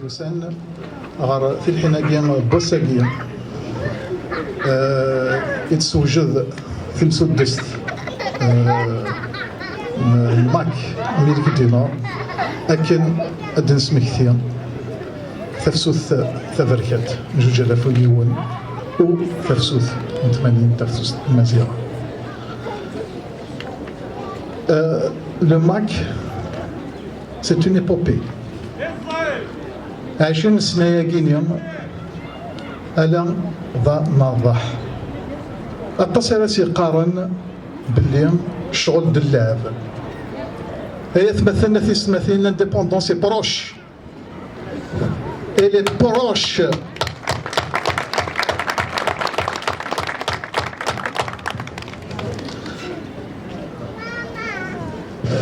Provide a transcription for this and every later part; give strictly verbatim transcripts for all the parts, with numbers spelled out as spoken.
Yusan ɣer tilḥin-agi n wass-agi, eh, i d-tessewjed timsuddest, eh, n Mac Amérique du Nord, akken ad d-nesmekti tafsut taberkant n zuǧ alaf u yiwen u tafsut n tmanyin, tafsut n Maziɣ. Euh, le Mac, c'est une épopée. Ɛecrin sna-yagi-ni, ala d aneḍbeḥ. Aṭas ara s-yeqqaren belli ccɣel d llɛeb. Ay atmaten, a tisetmatin, l'indépendance est proche. Elle est proche.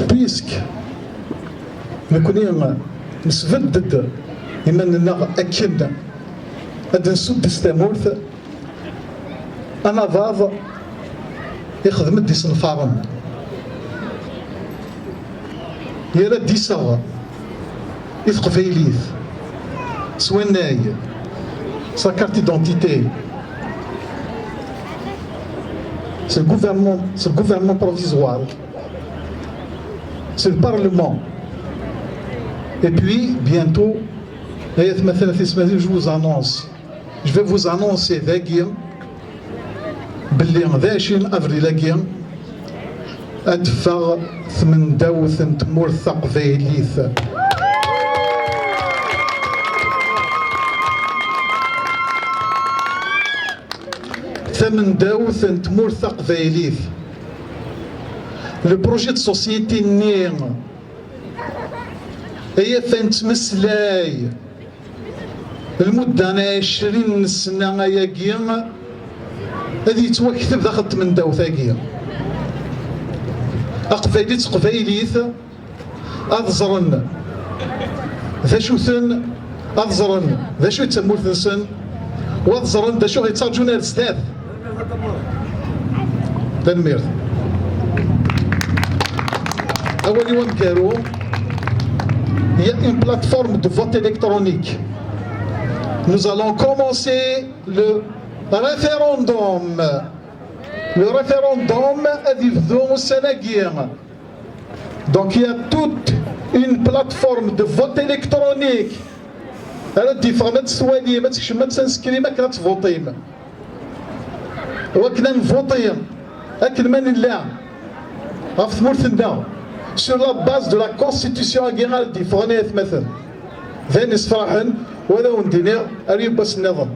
Puisque nekkni nesbedd-d iman-nneɣ akken ad d-nsuddez tamurt, anabaḍ ixdem-d isenfaren. Yerra-d iseɣ i teqbaylit s wannay, sa carte d'identité. C'est le gouvernement, c'est le gouvernement provisoire, c'est le parlement. Et puis, bientôt, ay atmaten, a tisetmatin, je vous annonce, je vais vous annoncer dagi belli d ɛecrin avril-agi ad teffeɣ tmendawt n tmurt taqbaylit. Tamendawt n tmurt taqbaylit. Le projet de société-nni ay atan ttmeslay lmudda n ɛecrin n ssna ayagi, ad yettwakteb daxel n tmendawt-agi. Aqbayli d teqbaylit ad ẓren d acu-ten, ad ẓren d acu i d tamurt-nsen, u ad ẓren d acu i ɣ-yettṛaǧun ar zdat. Tanemmirt. Awal-iw ameggaru, il y a une plateforme de vote électronique. Nous allons commencer le référendum. Le référendum ad yebdu ussan-agi. Donc, il y a toute une plateforme de vote électronique. Ara d-yeffɣem, ad tt-twalim, ad tkecmem, ad tt-tskrim akken ad tvuṭim. Wakken ad nvuṭi akken ma nella ɣef tmurt-nneɣ, sur la base de la constitution-agi ara d-yeffɣen, ay atmaten. D ayen yessefraḥen, u ad awen-d-iniɣ ar yiwwas nniḍen.